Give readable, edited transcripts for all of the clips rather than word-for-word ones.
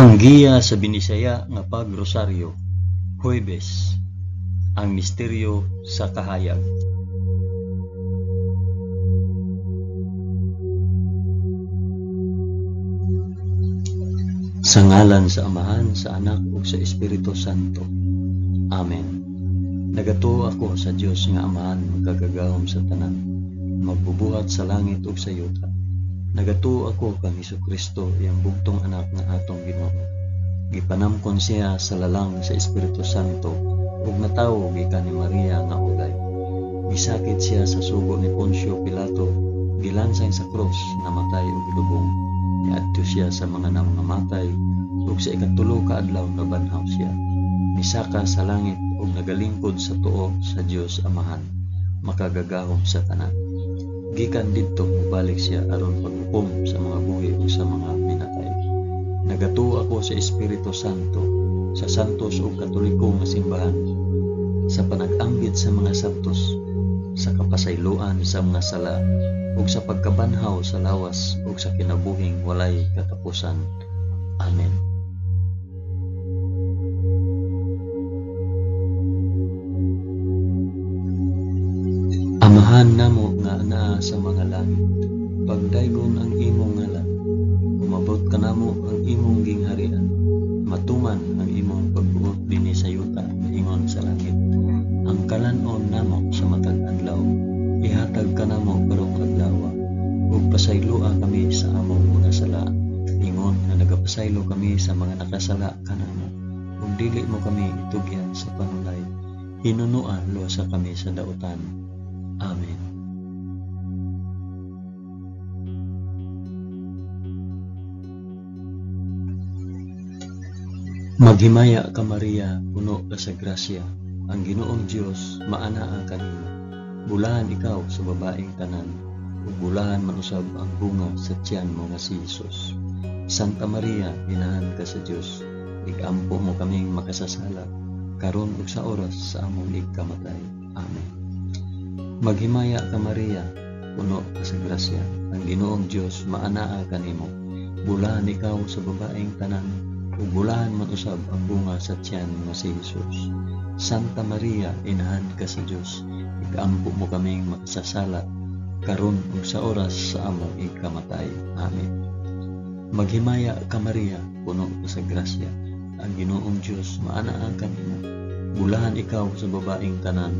Ang giya sa Binisaya nga pagrosaryo, Huwebes, ang misteryo sa kahayag. Sa ngalan sa Amahan, sa Anak ug sa Espiritu Santo. Amen. Nagatuo ako sa Dios nga Amahan makagagahom sa tanan, magbubuhat sa langit ug sa yuta. Nagatuo ako kang Hesukristo, iyang bugtong anak nga atong Ginoo. Gipanamkon siya sa lalang sa Espiritu Santo ug natawo gikan ni Maria nga ulay. Gisakit siya sa sugo ni Poncio Pilato, gilansang sa krus, namatay ug gilubong. Niadto siya sa mga nangamatay ug sa ikatulo ka adlaw nabanhaw siya. Misaka sa langit ug nagalingkod sa tuo sa Dios Amahan, makagagahom sa tanan. Gikan didto mobalik siya aron paghukom sa mga buhi ug sa mga minatay. Nagatuo ako sa Espiritu Santo, sa santos ug katoliko nga simbahan, sa panag-ambit sa mga santos, sa kapasayloan sa mga sala, ug sa pagkabanhaw sa lawas ug sa kinabuhing walay katapusan. Amen. Amahan namo nga anaa sa mga langit, pagdaygon ang imong ngalan, umabot kanamo ang imong gingharian, matuman ang imong pagbuot dinhi sa yuta ingon sa langit. Ang kalan-on namo sa matag adlaw, ihatag kanamo karong adlaw, ug pasayloa kami sa among mga sala, ingon nga nagapasaylo kami sa mga nakasala kanamo, ug dili mo kami itugyan sa panulay, hinunoa luwasa kami sa dautan. Amen. Maghimaya ka Maria, puno ka sa grasya, ang Ginoong Dios maanaa kanimo. Bulahan ikaw sa babaeng tanan, ug bulahan man usab ang bunga sa tiyan mo nga si Hesus. Santa Maria, inahan ka sa Dios, igampo mo kaming makasasala, karon ug sa oras sa among igkamatay. Amen. Maghimaya ka Maria, puno ka sa grasya, ang Ginoong Dios maanaa kanimo. Bulahan ikaw sa babaeng tanan, ug bulahan man usab ang bunga sa tiyan nga si Hesus. Santa Maria, inahan ka sa Dios, igampo mo kaming makasasala, karon ug sa oras sa among igkamatay. Amen. Maghimaya ka Maria, puno ka sa grasya, ang Ginoong Dios maanaa kanimo. Bulahan ikaw sa babaeng tanan,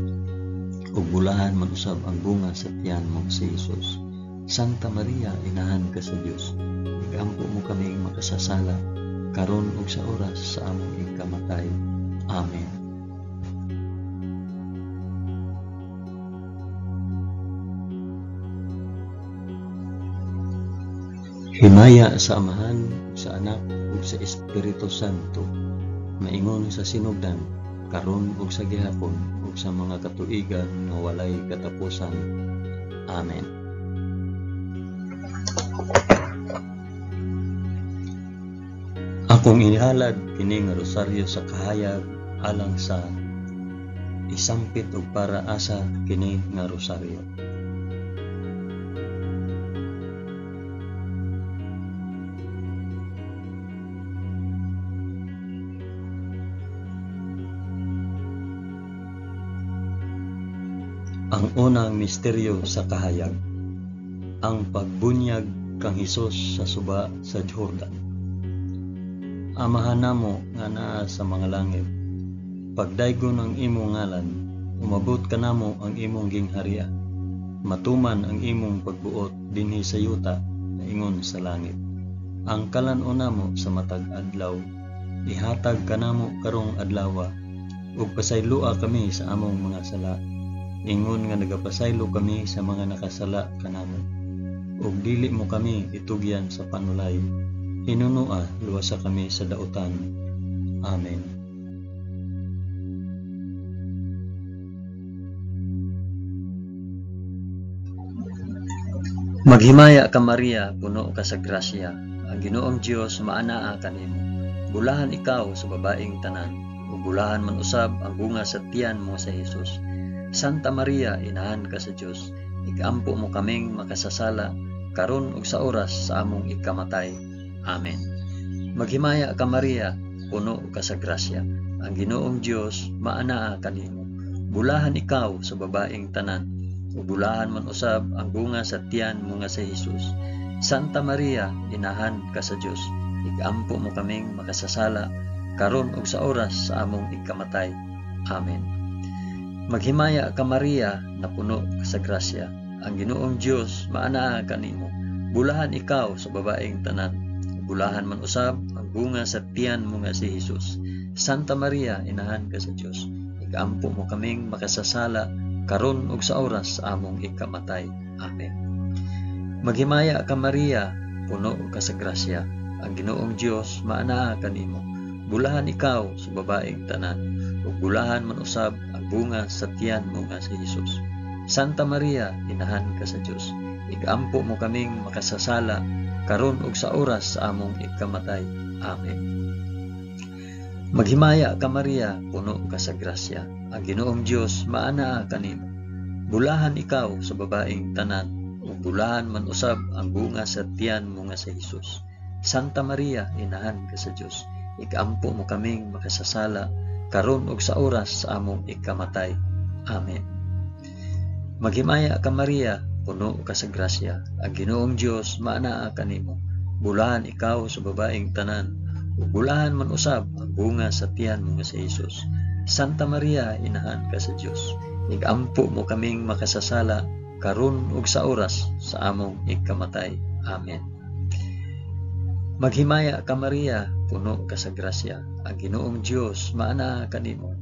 ug bulahan man usab ang bunga sa tiyan mo si Hesus. Santa Maria, inahan ka sa Dios, igampo mo kaming makasasala, karon ug sa oras sa among igkamatay. Amen. Himaya sa Amahan, sa Anak, ug sa Espiritu Santo, maingon sa sinugdan, karon ug sa gihapon, ug sa mga katuigan nga walay katapusan. Amen. Akong inihalad kini nga rosaryo sa kahayag alang sa isampit og para asa kini nga rosaryo. Ang unang misteryo sa kahayag, ang pagbunyag kang Hesus sa suba sa Jordan. Amahan namo nga naa sa mga langit, pagdaygon ang imong ngalan, umabot kanamo ang imong gingharian, matuman ang imong pagbuot dinhi sa yuta ingon sa langit. Ang kalan-on namo sa matag adlaw, ihatag kanamo karong adlawa, ug pasayloa kami sa among mga sala, ingon nga nagapasaylo kami sa mga nakasala kanamo, ug dili mo kami itugyan sa panulay, hinunoa luwasa kami sa dautan. Amen. Maghimaya ka Maria, puno ka sa grasya, ang Ginoong Dios maanaa kanimo. Bulahan ikaw sa babaeng tanan, ug bulahan man usab ang bunga sa tiyan mo sa Hesus. Santa Maria, inahan ka sa Dios, igampo mo kaming makasasala, karon ug sa oras sa among ikamatay. Amen. Maghimaya ka Maria, puno ka sa grasya. Ang Ginoong Dios maanaa kanimo. Bulahan ikaw sa babaeng tanan, ug bulahan man usab ang bunga sa tiyan mo nga si Jesus. Santa Maria, inahan ka sa Dios, igampo mo kaming makasasala karon ug sa oras sa among ikamatay. Amen. Maghimaya ka Maria, napuno ka sa grasya. Ang Ginoong Dios maanaa kanimo. Bulahan ikaw sa babaeng tanan, bulahan man usab ang bunga sa tiyan mo nga si Jesus. Santa Maria, inahan ka sa Dios, igampo mo kaming makasasala karon ug sa oras sa among ikamatay. Amen. Maghimaya ka Maria, puno ka sa grasya. Ang Ginoong Dios maanaa kanimo. Bulahan ikaw sa babaeng tanan, ug bulahan man usab ang bunga sa tiyan mo nga si Jesus. Santa Maria, inahan ka sa Dios, igampo mo kaming makasasala karon ug sa oras sa among ikamatay. Amen. Maghimaya ka Maria, puno ka sa grasya. Ang Ginoong Dios maanaa kanimo. Bulahan ikaw sa babaeng tanan, ug bulahan man usab ang bunga sa tiyan mo nga si Jesus. Santa Maria, inahan ka sa Dios, ikampo mo kaming makasasala karon ug sa oras sa among ikamatay. Amen. Maghimaya ka Maria, puno ka sa grasya. Ang Ginoong Dios maanaa kanimo. Bulahan ikaw sa babaeng tanan, ug bulahan man usab ang bunga sa tiyan mo nga si Jesus. Santa Maria, inahan ka sa Dios, igampo mo kaming makasasala karon ug sa oras sa among ikamatay. Amen. Maghimaya ka Maria, puno ka sa grasya. Ang Ginoong Dios maanaa kanimo.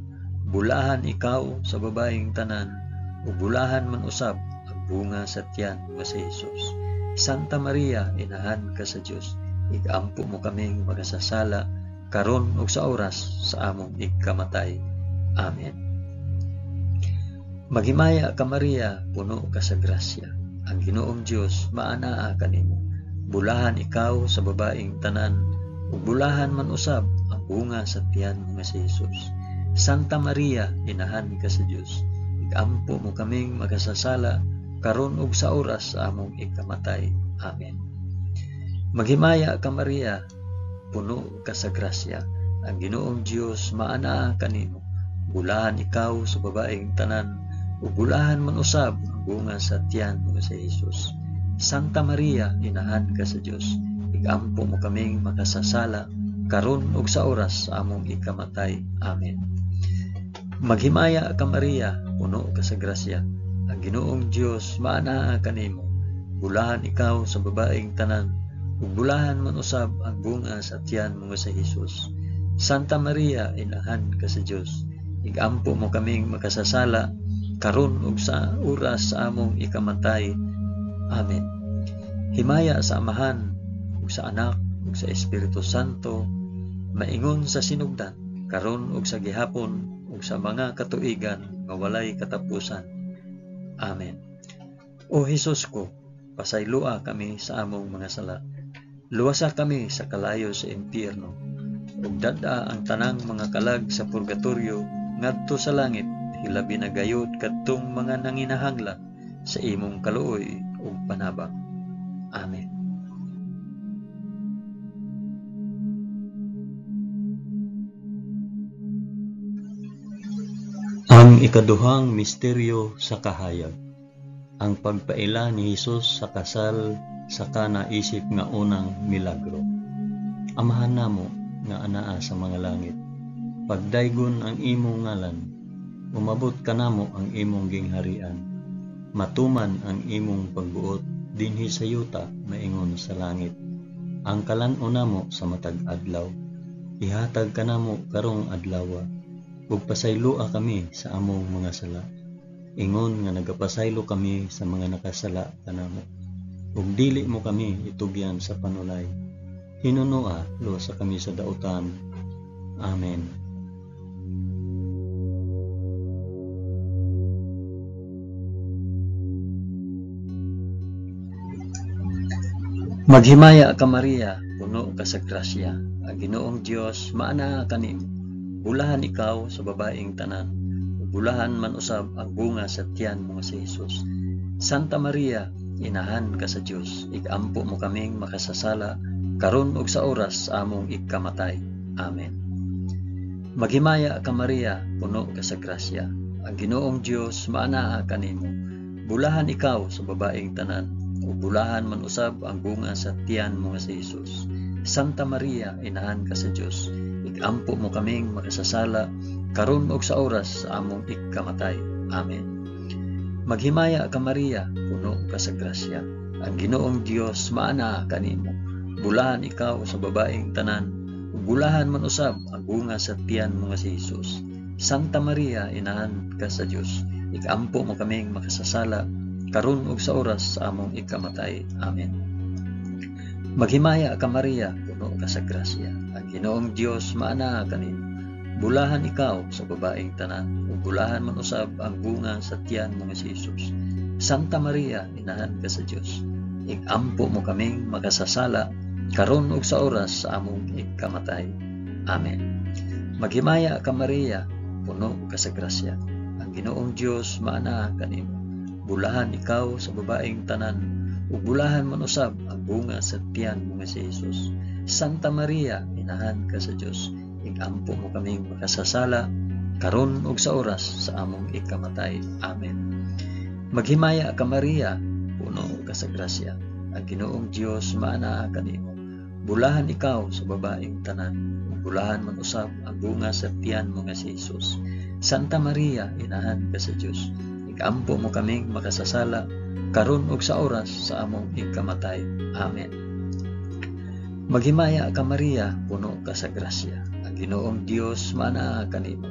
Bulahan ikaw sa babaeng tanan, ug bulahan man usab ang bunga sa tiyan mo si Jesus. Santa Maria, inahan ka sa Dios, igampo mo kaming makasasala karon ug sa oras sa among ikamatay. Amen. Maghimaya ka Maria, puno ka sa grasya. Ang Ginoong Dios maanaa kanimo. Bulahan ikaw sa babaeng tanan, ug bulahan man usab ang bunga sa tiyan mo nga si Jesus. Santa Maria, inahan ka sa Dios, igampo mo kaming makasasala karon ug sa oras sa among ikamatay. Amen. Maghimaya ka Maria, puno ka sa grasya. Ang Ginoong Dios maanaa kanimo. Bulahan ikaw sa babaeng tanan, ug bulahan man usab ang bunga sa tiyan mo nga si Jesus. Santa Maria, inahan ka sa Dios, igampo mo kaming makasasala karon ug sa oras sa among ikamatay. Amen. Maghimaya ka Maria, puno ka sa grasya. Ang Ginoong Dios maanaa kanimo. Bulahan ikaw sa babaeng tanan, ug bulahan man usab ang bunga sa tiyan mo nga si Jesus. Santa Maria, inahan ka sa Dios, igampo mo kaming makasasala karon ug sa oras sa among ikamatay. Amen. Himaya sa Amahan ug sa Anak ug sa Espiritu Santo, maingon sa sinugdan, karon ug sa gihapon ug sa mga katuigan nga walay katapusan. Amen. O Hesus ko, pasayloa kami sa among mga sala. Luwasa kami sa kalayo sa impyerno, ug dad-a ang tanang mga kalag sa purgatorio ngadto sa langit, hilabi na gayud kadtong mga nanginahanglan sa imong kaluoy ug panabang. Amen. Ang ikaduhang misteryo sa kahayag, ang pagpaila ni Hesus sa kasal sa Kana isip nga unang milagro. Amahan namo nga anaa sa mga langit, pagdaygon ang imong ngalan, umabot kanamo ang imong gingharian, matuman ang imong pagbuot dinhi sa yuta maingon sa langit. Ang kalan-on namo sa matag adlaw, ihatag kanamo karong adlawa, ug pasayloa kami sa among mga sala, ingon nga nagapasaylo kami sa mga nakasala kanamo. Ug dili mo kami itugyan sa panulay, hinunoa luwasa kami sa dautan. Amen. Maghimaya ka Maria, puno ka sa grasya. Ang Ginoong Dios maanaa kanimo. Bulahan ikaw sa babaeng tanan, ug bulahan man usab ang bunga sa tiyan mo nga si Jesus. Santa Maria, inahan ka sa Dios, igampo mo kaming makasasala karon ug sa oras sa among ikamatay. Amen. Maghimaya ka Maria, puno ka sa grasya. Ang Ginoong Dios maanaa kanimo. Bulahan ikaw sa babaeng tanan, ug bulahan man usab ang bunga sa tiyan mo nga si Jesus. Santa Maria, inahan ka sa Dios, igampo mo kaming makasasala, karon ug sa oras sa among ikamatay. Amen. Maghimaya ka Maria, puno ka sa grasya. Ang Ginoong Dios maanaa kanimo. Bulahan ikaw sa babaeng tanan, ug bulahan man usab ang bunga sa tiyan mo nga si Jesus. Santa Maria, inahan ka sa Dios, ikampo mo kaming makasasala, karon ug sa oras sa among ikamatay. Amen. Maghimaya ka Maria, puno ka sa grasya. Ang Ginoong Dios maanaa kanimo. Bulahan ikaw sa babaeng tanan, ug bulahan man usab ang bunga sa tiyan mo nga si Jesus. Santa Maria, inahan ka sa Dios, ikampo mo kaming makasasala, karon ug sa oras sa among ikamatay. Amen. Maghimaya ka Maria, puno ka sa grasya. Ang Ginoong Dios maanaa kanimo. Bulahan ikaw sa babaeng tanan, ug bulahan man usab ang bunga sa tiyan mo nga si Jesus. Santa Maria, inahan ka sa Dios, ikampo mo kaming makasasala, karon ug sa oras sa among ikamatay. Amen. Maghimaya ka Maria, puno ka sa grasya. Ang Ginoong Dios maanaa kanimo. Bulahan ikaw sa babaeng tanan, ug bulahan man usab ang bunga sa tiyan mo nga si Jesus. Santa Maria, inahan ka sa Dios, ikampo mo kaming makasasala, karon ug sa oras sa among ikamatay. Amen. Maghimaya ka Maria, puno ka sa grasya. Ang Ginoong Dios maanaa kanimo.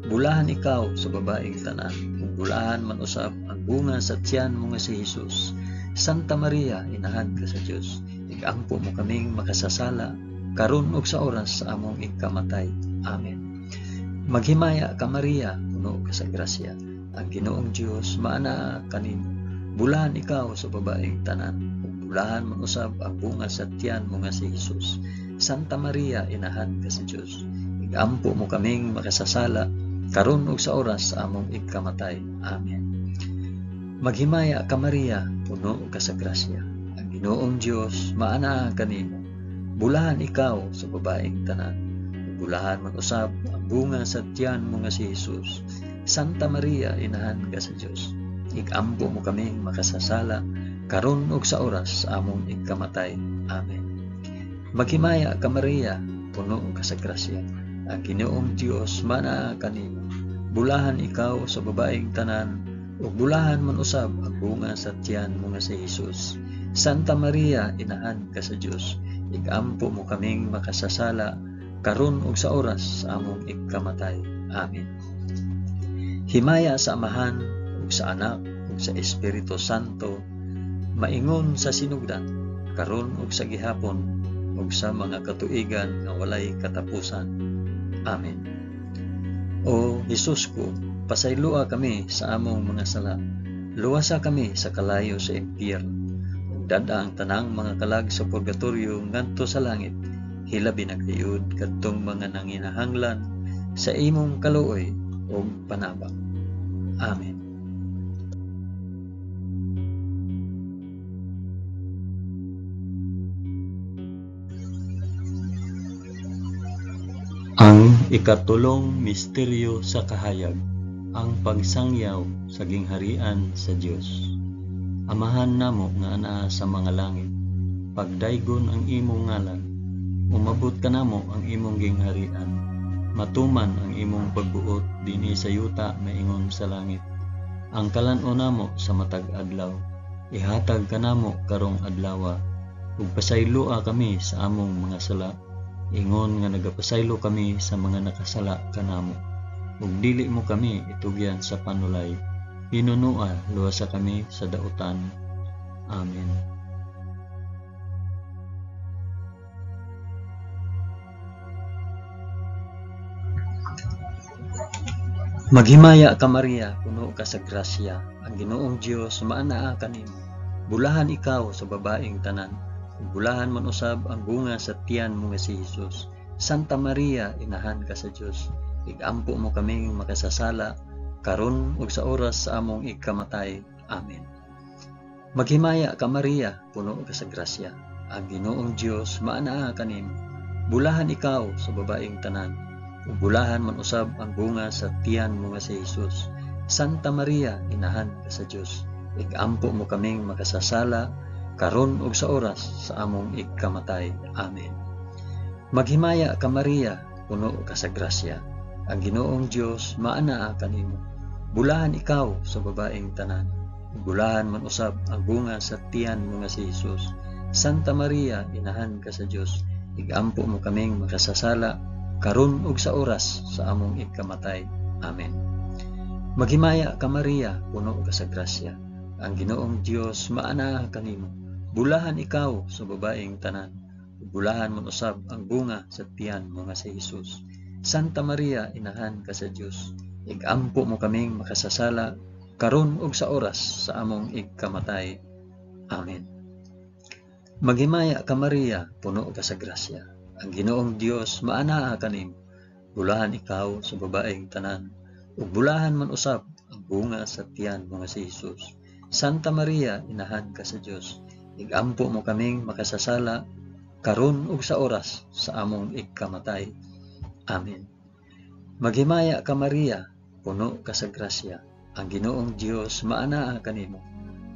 Bulahan ikaw sa babaeng tanan, ug bulahan man usab ang bunga sa tiyan mo nga si Jesus. Santa Maria, inahan ka sa Dios, ikampo mo kaming makasasala, karon ug sa oras sa among ikamatay. Amen. Maghimaya ka Maria, puno ka sa grasya. Ang Ginoong Dios maanaa kanimo. Bulahan ikaw sa babaeng tanan, ug bulahan man usab ang bunga sa tiyan mo nga si Jesus. Santa Maria, inahan ka sa Dios, ikampo mo kaming makasasala, karon ug sa oras sa among ikamatay. Amen. Maghimaya ka Maria, puno ka sa grasya. Ang Ginoong Dios maanaa kanimo. Bulahan ikaw sa babaeng tanan, ug bulahan man usab ang bunga sa tiyan mo nga si Jesus. Santa Maria, inahan ka sa Dios, ikampo mo kaming makasasala, karon ug sa oras sa among ikamatay. Amen. Maghimaya ka Maria, puno ka sa grasya. Ang Ginoong Dios maanaa kanimo. Bulahan ikaw sa babaeng tanan, ug bulahan man usab ang bunga sa tiyan mo nga si Jesus. Santa Maria, inahan ka sa Dios, ikampo mo kaming makasasala, karon ug sa oras sa among ikamatay. Amen. Himaya sa Amahan ug sa Anak ug sa Espiritu Santo, maingon sa sinugdan, karon ug sa gihapon, ug sa mga katuigan nga walay katapusan. Amen. O Jesus ko, pasayloa kami sa among mga sala. Luwasa kami sa kalayo sa impyerno. Ug dad-a ang tanang mga kalag sa purgatorio ngadto sa langit. Hilabi na gayud kadtong mga nanginahanglan sa imong kaluoy ug panabang. Amen. Ang ikatulong misteryo sa kahayag, ang pagsangyaw sa gingharian sa Dios. Amahan namo nga anaa sa mga langit, pagdaygon ang imong ngalan, umabot kanamo ang imong gingharian, matuman ang imong pagbuot dinhi sa yuta maingon sa langit. Ang kalan-on namo sa matag adlaw, ihatag kanamo karong adlawa, ug pasayloa kami sa among mga sala, ingon nga nagapasaylo kami sa mga nakasala kanamo. Ug dili mo kami itugyan sa panulay, hinunua luwasa kami sa dautan. Amen. Maghimaya ka Maria, puno ka sa grasya, ang Ginoong Dios maanaa kanimo. Bulahan ikaw sa babaeng tanan, ug bulahan man usab ang bunga sa tiyan mo nga si Jesus. Santa Maria, inahan ka sa Dios, igampo mo kaming makasasala, karon ug sa oras sa among ikamatay. Amen. Maghimaya ka Maria, puno ka sa grasya, Ang Ginoong Dios maanaa kanimo. Bulahan ikaw sa babaeng tanan, ug bulahan man usab ang bunga sa tiyan mo nga si Hesus. Santa Maria, inahan ka sa Dios, igampo mo kaming makasasala karon ug sa oras sa among igkamatay. Amen. Maghimaya ka Maria, puno ka sa grasya. Ang Ginoong Dios maanaa kanimo. Bulahan ikaw sa babaeng tanan, ug bulahan man usab ang bunga sa tiyan mo nga si Hesus. Santa Maria, inahan ka sa Dios, igampo mo kaming makasasala karon ug sa oras sa among igkamatay. Amen. Maghimaya ka Maria, puno ka sa grasya. Ang Ginoong Dios maanaa kanimo. Bulahan ikaw sa babaeng tanan, ug bulahan man usab ang bunga sa tiyan mo nga si Hesus. Santa Maria, inahan ka sa Dios, igampo mo kaming makasasala karon ug sa oras sa among igkamatay. Amen. Maghimaya ka Maria, puno ka sa grasya. Ang Ginoong Dios maanaa kanimo. Bulahan ikaw sa babaeng tanan, ug bulahan man usab ang bunga sa tiyan mo nga si Hesus. Santa Maria, inahan ka sa Dios, igampo mo kaming makasasala karon ug sa oras sa among igkamatay. Amen. Maghimaya ka Maria, puno ka sa grasya. Ang Ginoong Dios maanaa kanimo.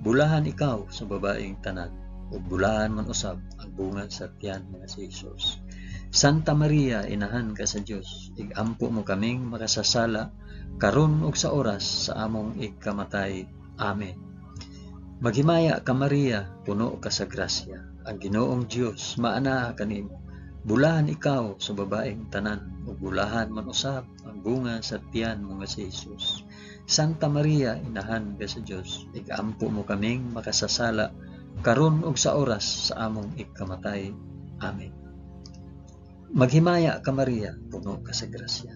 Bulahan ikaw sa babaeng tanan, ug bulahan man usab ang bunga sa tiyan nga si Hesus. Santa Maria, inahan ka sa Dios, igampo mo kaming makasasala karon ug sa oras sa among igkamatay. Amen. Maghimaya ka Maria, puno ka sa grasya. Ang Ginoong Dios maanaa kanimo. Bulahan ikaw sa babaeng tanan, ug bulahan man usab ang bunga sa tiyan mo nga si Hesus. Santa Maria, inahan ka sa Dios, igampo mo kaming makasasala karon ug sa oras sa among igkamatay. Amen. Maghimaya ka Maria, puno ka sa grasya.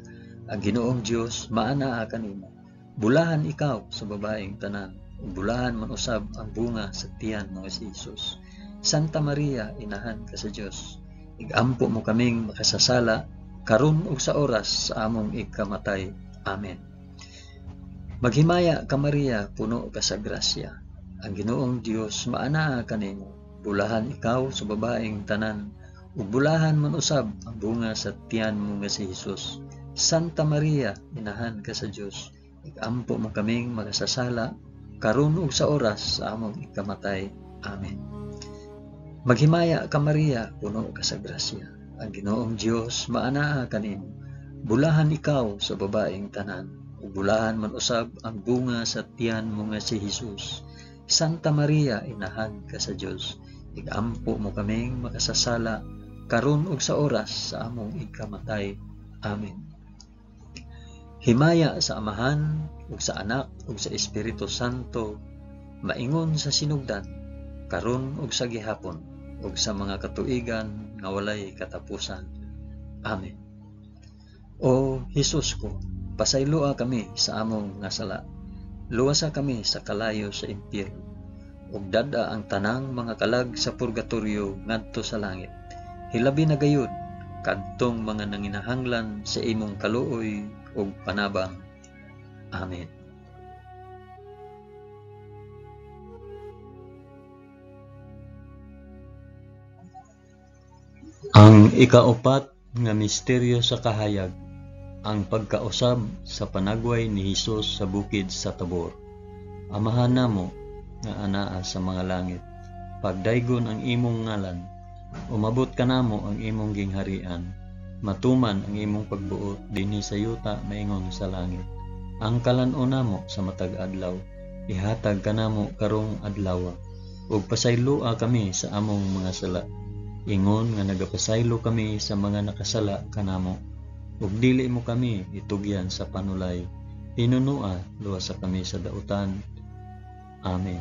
Ang Ginoong Dios maanaa kanimo. Bulahan ikaw sa babaeng tanan, ug bulahan man usab ang bunga sa tiyan mo nga si Hesus. Santa Maria, inahan ka sa Dios, igampo mo kaming makasasala karon ug sa oras sa among igkamatay. Amen. Maghimaya ka Maria, puno ka sa grasya. Ang Ginoong Dios maanaa kanimo. Bulahan ikaw sa babaeng tanan, ug bulahan man usab ang bunga sa tiyan mo nga si Hesus. Santa Maria, inahan ka sa Dios, igampo mo kaming makasasala karon ug sa oras sa among ikamatay. Amen. Maghimaya ka Maria, puno ka sa grasya. Ang Ginoong Dios maanaa kanimo. Bulahan ikaw sa babaeng tanan, ug bulahan man usab ang bunga sa tiyan mo nga si Hesus. Santa Maria, inahan ka sa Dios, igampo mo kaming makasasala karon ug sa oras sa among ikamatay. Amen. Himaya sa Amahan ug sa Anak ug sa Espiritu Santo, maingon sa sinugdan, karon ug sa gihapon, ug sa mga katuigan nga walay katapusan. Amen. O Hesus ko, pasayloa kami sa among nga sala. Luwasa kami sa kalayo sa impyerno, ug dad-a ang tanang mga kalag sa purgatorio ngadto sa langit. Hilabi na gayud kadtong mga nanginahanglan sa imong kaluoy ug panabang. Amen. Ang ikaupat nga misteryo sa kahayag, ang pagkausab sa panagway ni Hesus sa bukid sa Tabor. Amahan namo nga anaa sa mga langit, pagdaygon ang imong ngalan, umabot kanamo ang imong gingharian, matuman ang imong pagbuot dinhi sa yuta maingon sa langit. Ang kalan-on namo sa matag adlaw, ihatag kanamo karong adlaw, ug pasayloa kami sa among mga sala, ingon nga nagapasaylo kami sa mga nakasala kanamo, ug dili mo kami itugyan sa panulay, hinunua luwasa kami sa dautan. Amen.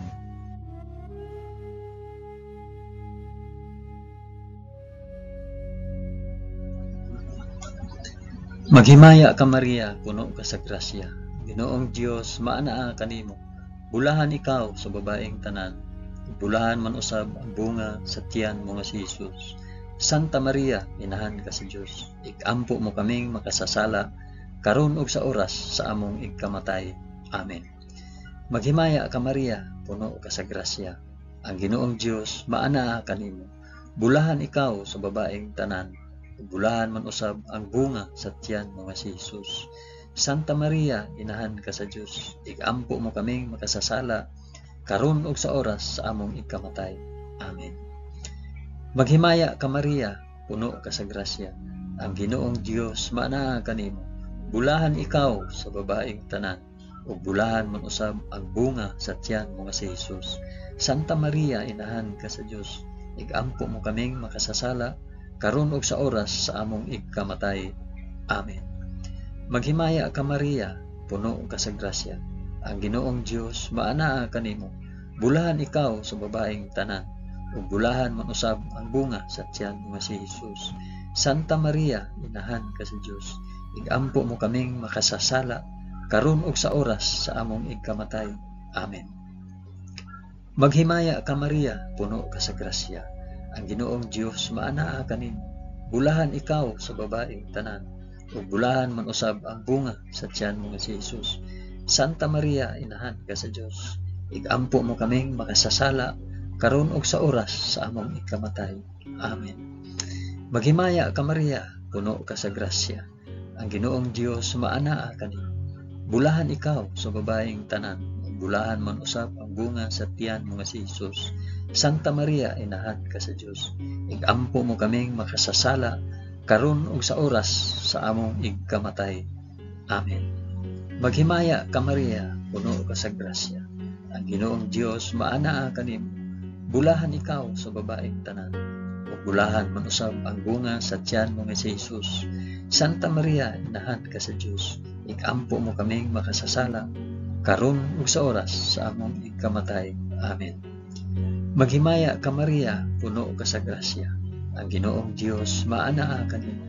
Maghimaya ka Maria, puno ka sa grasya. Ginoong Dios maanaa kanimo. Bulahan ikaw sa babaeng tanan, bulahan man usab ang bunga sa tiyan mo nga si Hesus. Santa Maria, inahan ka sa Dios, igampo mo kaming makasasala karon ug sa oras sa among igkamatay. Amen. Maghimaya ka Maria, puno ka sa grasya. Ang Ginoong Dios maanaa kanimo. Bulahan ikaw sa babaeng tanan, ug bulahan man usab ang bunga sa tiyan mo nga si Jesus. Santa Maria, inahan ka sa Dios, igampo mo kaming makasasala karon ug sa oras sa among ikamatay. Amen. Maghimaya ka Maria, puno ka sa grasya. Ang Ginoong Dios maanaa kanimo. Bulahan ikaw sa babaeng tanan, ug bulahan man usab ang bunga sa tiyan mo nga si Jesus. Santa Maria, inahan ka sa Dios, igampo mo kaming makasasala karon ug sa oras sa among ikamatay. Amen. Maghimaya ka Maria, puno ka sa grasya. Ang Ginoong Dios maanaa kanimo. Bulahan ikaw sa babaeng tanan, ug bulahan man usab ang bunga sa tiyan mo nga si Jesus. Santa Maria, inahan ka sa Dios, igampo mo kaming makasasala karon ug sa oras sa among ikamatay. Amen. Maghimaya ka Maria, puno ka sa grasya. Ang Ginoong Dios maanaa kanimo. Bulahan ikaw sa babaeng tanan, ug bulahan man usab ang bunga sa tiyan mo nga si Jesus. Santa Maria, inahan ka sa Dios, igampo mo kaming makasasala karon ug sa oras sa among ikamatay. Amen. Maghimaya ka Maria, puno ka sa grasya. Ang Ginoong Dios maanaa kanimo. Bulahan ikaw sa babaeng tanan, ug bulahan man usab ang bunga sa tiyan mo nga si Jesus. Santa Maria, inahan ka sa Dios, igampo mo kaming makasasala karon ug sa oras sa among ikamatay. Amen. Maghimaya ka Maria, puno ka sa grasya. Ang Ginoong Dios maanaa kanimo. Bulahan ikaw sa babaeng tanan, ug bulahan man usab ang bunga sa tiyan mo nga si Jesus. Santa Maria, inahan ka sa Dios, igampo mo kaming makasasala karon ug sa oras sa among ikamatay. Amen. Maghimaya ka Maria, puno ka sa grasya. Ang Ginoong Dios maanaa kanimo.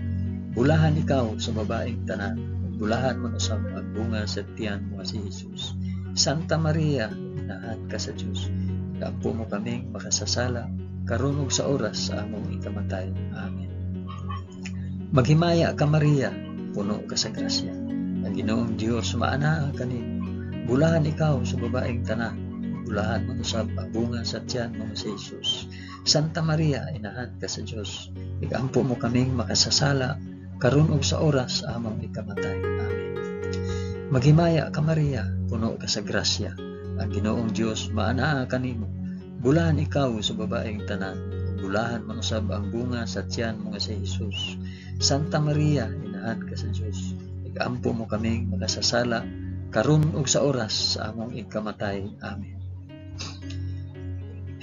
Bulahan ikaw sa babaeng tanan, ug bulahan man usab ang bunga sa tiyan mo nga si Jesus. Santa Maria, inahan ka sa Dios, igampo mo kaming makasasala karon ug sa oras sa among ikamatay. Amen. Maghimaya ka Maria, puno ka sa grasya. Ang Ginoong Dios maanaa kanimo. Bulahan ikaw sa babaeng tanan, bulahan man usab ang bunga sa tiyan mo nga si Jesus. Santa Maria, inahan ka sa Dios, igampo mo kaming makasasala karon ug sa oras sa among ikamatay. Amen. Maghimaya ka Maria, puno ka sa grasya. Ang Ginoong Dios maanaa kanimo. Bulahan ikaw sa babaeng tanan, bulahan man usab ang bunga sa tiyan mo nga si Jesus. Santa Maria, inahan ka sa Dios, igampo mo kaming makasasala karon ug sa oras sa among ikamatay. Amen.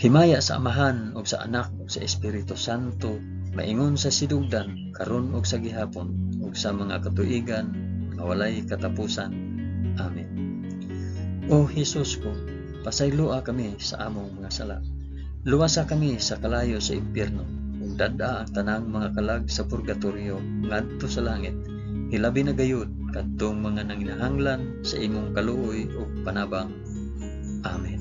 Himaya sa Amahan ug sa Anak ug sa Espiritu Santo, maingon sa sidugdan karon ug sa gihapon ug sa mga katuigan nga walay katapusan. Amen. O Hesus ko, pasayloa kami sa among mga sala. Luwasa kami sa kalayo sa impyerno ug dad-a ang tanang mga kalag sa purgatorio ngadto sa langit. Hilabi na gayud kadtong mga nanginahanglan sa imong kaluoy ug panabang. Amen.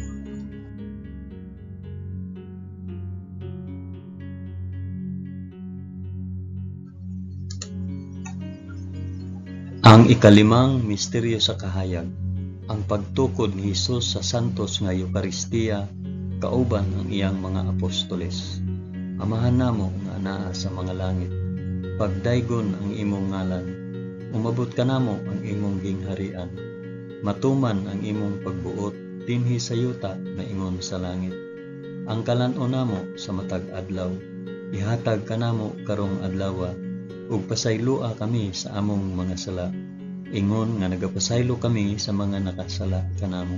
Ang ikalimang misteryo sa kahayag, ang pagtukod ni Hesus sa santos nga Eukaristiya kauban ang iyang mga apostoles. Amahan namo nga anaa sa mga langit, pagdaygon ang imong ngalan, umabot kanamo ang imong gingharian, matuman ang imong pagbuot dinhi sa yuta maingon sa langit. Ang kalan-on namo sa matag adlaw, ihatag kanamo karong adlawa, ug pasayloa kami sa among mga sala, ingon nga nagapasaylo kami sa mga nakasala kanamo.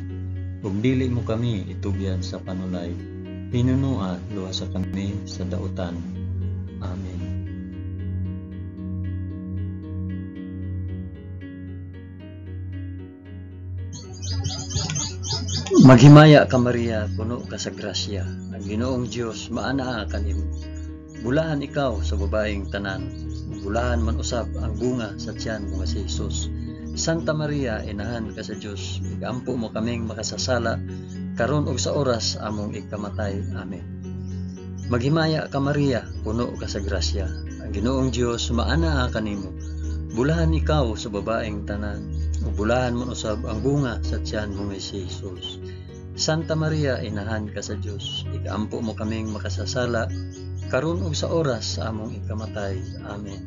Ug dili mo kami itugyan sa panulay, hinunua luwasa kami sa dautan. Amen. Maghimaya ka Maria, puno ka sa grasya. Ang Ginoong Dios maanaa kanimo. Bulahan ikaw sa babaeng tanan, bulahan man usab ang bunga sa tiyan mo nga si Jesus. Santa Maria, inahan ka sa Dios, igampo mo kaming makasasala karon ug sa oras among ikamatay. Amen. Maghimaya ka Maria, puno ka sa grasya. Ang Ginoong Dios maanaa kanimo. Bulahan ikaw sa babaeng tanan, ug bulahan man usab ang bunga sa tiyan mo nga si Jesus. Santa Maria, inahan ka sa Dios, ikampo mo kaming makasasala, karon ug sa oras sa among ikamatay. Amen.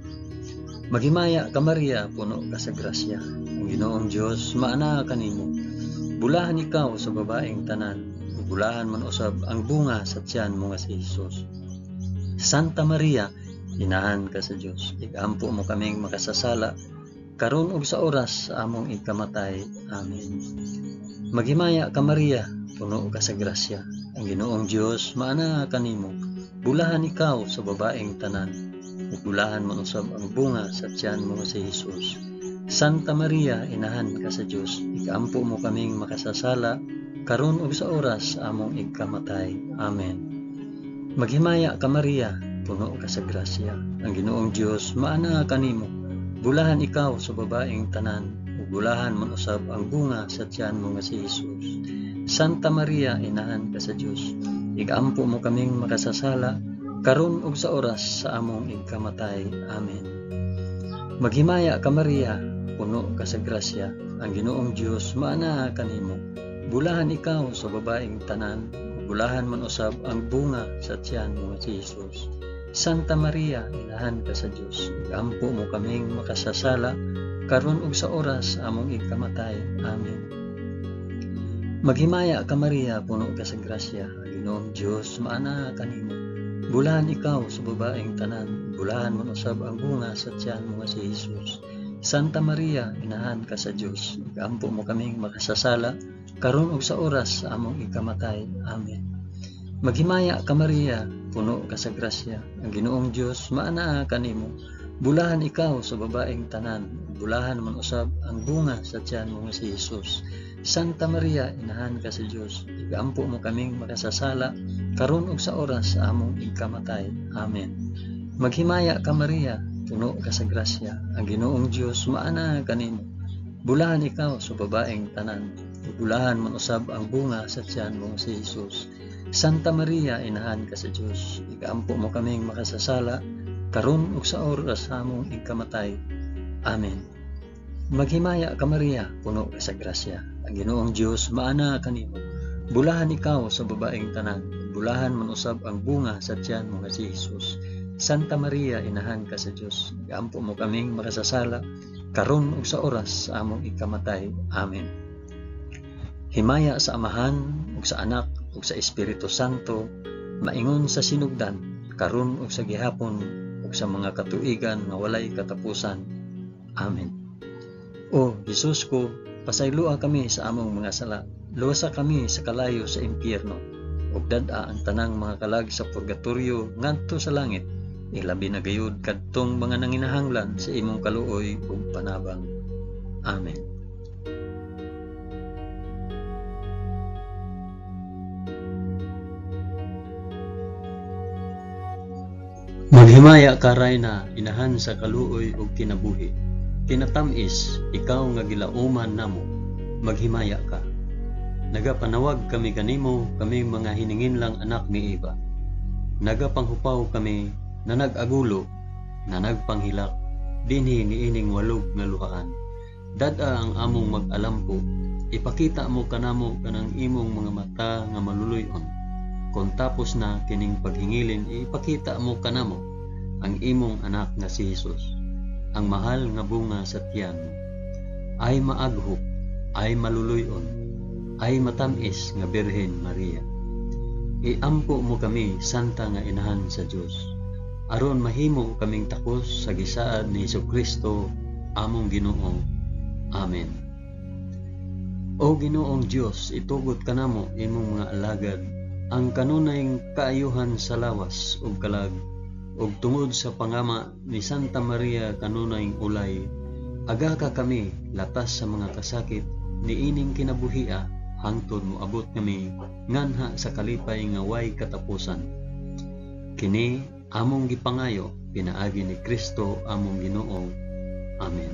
Maghimaya ka Maria, puno ka sa grasya. Ang Ginoong Dios maanaa kanimo. Bulahan ikaw sa babaeng tanan, ug bulahan man usab ang bunga sa tiyan mo nga si Hesus. Santa Maria, inahan ka sa Dios, ikampo mo kaming makasasala, karon ug sa oras sa among ikamatay. Amen. Maghimaya ka Maria, puno ka sa grasya. Ang Ginoong Dios maanaa kanimo. Bulahan ikaw sa babaeng tanan, ug bulahan man usab ang bunga sa tiyan mo nga si Hesus. Santa Maria, inahan ka sa Dios, ikampo mo kaming makasasala, karon ug sa oras sa among ikamatay. Amen. Maghimaya ka Maria, puno ka sa grasya. Ang Ginoong Dios maanaa kanimo. Bulahan ikaw sa babaeng tanan, ug bulahan man usab ang bunga sa tiyan mo nga si Hesus. Santa Maria, inahan ka sa Dios, ikampo mo kaming makasasala, karon ug sa oras sa among ikamatay. Amen. Maghimaya ka Maria, puno ka sa grasya. Ang Ginoong Dios maanaa kanimo. Bulahan ikaw sa babaeng tanan, ug bulahan man usab ang bunga sa tiyan mo nga si Hesus. Santa Maria, inahan ka sa Dios, ikampo mo kaming makasasala, karon ug sa oras sa among ikamatay. Amen. Maghimaya ka Maria, puno ka sa grasya. Ang Ginoong Dios maanaa kanimo. Bulahan ikaw sa babaeng tanan, bulahan man usab ang bunga sa tiyan mo nga si Hesus. Santa Maria, inahan ka sa Dios, ikampo mo kaming makasasala, karon ug sa oras sa among ikamatay. Amen. Maghimaya ka Maria, puno ka sa grasya. Ang Ginoong Dios maanaa kanimo. Bulahan ikaw sa babaeng tanan, bulahan man usab ang bunga sa tiyan mo nga si Hesus. Santa Maria, inahan ka sa Dios, ikampo mo kaming makasasala, karon ug sa oras sa among ikamatay. Amen. Maghimaya ka Maria, puno ka sa grasya. Ang Ginoong Dios maanaa kanimo. Bulahan ikaw sa babaeng tanan, bulahan man usab ang bunga sa tiyan mo nga si Hesus. Santa Maria, inahan ka sa Dios, ikampo mo kaming makasasala, karon ug sa oras sa among ikamatay. Amen. Maghimaya ka Maria, puno ka sa grasya. Ang Ginoong Dios maanaa kanimo. Bulahan ikaw sa babaeng tanan, bulahan man usab ang bunga sa tiyan mo nga si Hesus. Santa Maria, inahan ka sa Dios, ikampo mo kaming makasasala, karon ug sa oras sa among ikamatay. Amen. Himaya sa Amahan ug sa Anak ug sa Espiritu Santo, maingon sa sinugdan, karon ug sa gihapon ug sa mga katuigan nga walay katapusan. Amen. O Hesus ko, pasayloa kami sa among mga sala, luwasa kami sa kalayo sa impyerno, ug dad-a ang tanang mga kalag sa purgatorio ngadto sa langit, ilabi na gayud kadtong mga nanginahanglan sa imong kaluoy ug panabang. Amen. Maghimaya ka Rayna, inahan sa kaluoy ug kinabuhi. Kinatamis, ikaw nga gilauman namo, maghimaya ka. Nagapanawag kami kanimo, kami mga hininginlang anak ni Eva. Nagapanghupaw kami na nag-agulo, na nagpanghilak, dinhi niining walog nga luhaan. Dad-a ang among mag-alampo, ipakita mo kanamo kanang imong mga mata nga maluluy-on. Kung tapos na kining paghingilin, ipakita mo kanamo ang imong anak nga si Hesus, ang mahal nga bunga sa tiyan mo. Ay maaghop, ay maluluy-on, ay matamis nga Birhen Maria. Iampo mo kami, Santa nga Inahan sa Dios, aron mahimo kaming takos sa gisaad ni Hesukristo among Ginoo. Amen. O Ginoong Dios, itugot kanamo imong mga alagad ang kanunay kaayuhan sa lawas ug kalag, ug tungod sa pangama ni Santa Maria kanunay ulay, aga ka kami latas sa mga kasakit niining kinabuhia hangtod moabot kami nganha sa kalipay nga way katapusan. Kini among gipangayo pinaagi ni Kristo among Ginoo. Amen.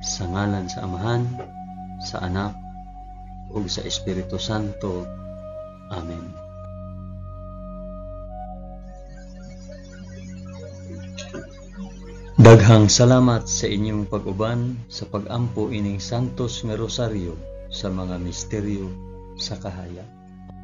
Sa ngalan sa Amahan, sa Anak, ug sa Espiritu Santo. Amen. Daghang salamat sa inyong pag-uban sa pag-ampo ining Santos nga Rosaryo sa mga misteryo sa kahayag.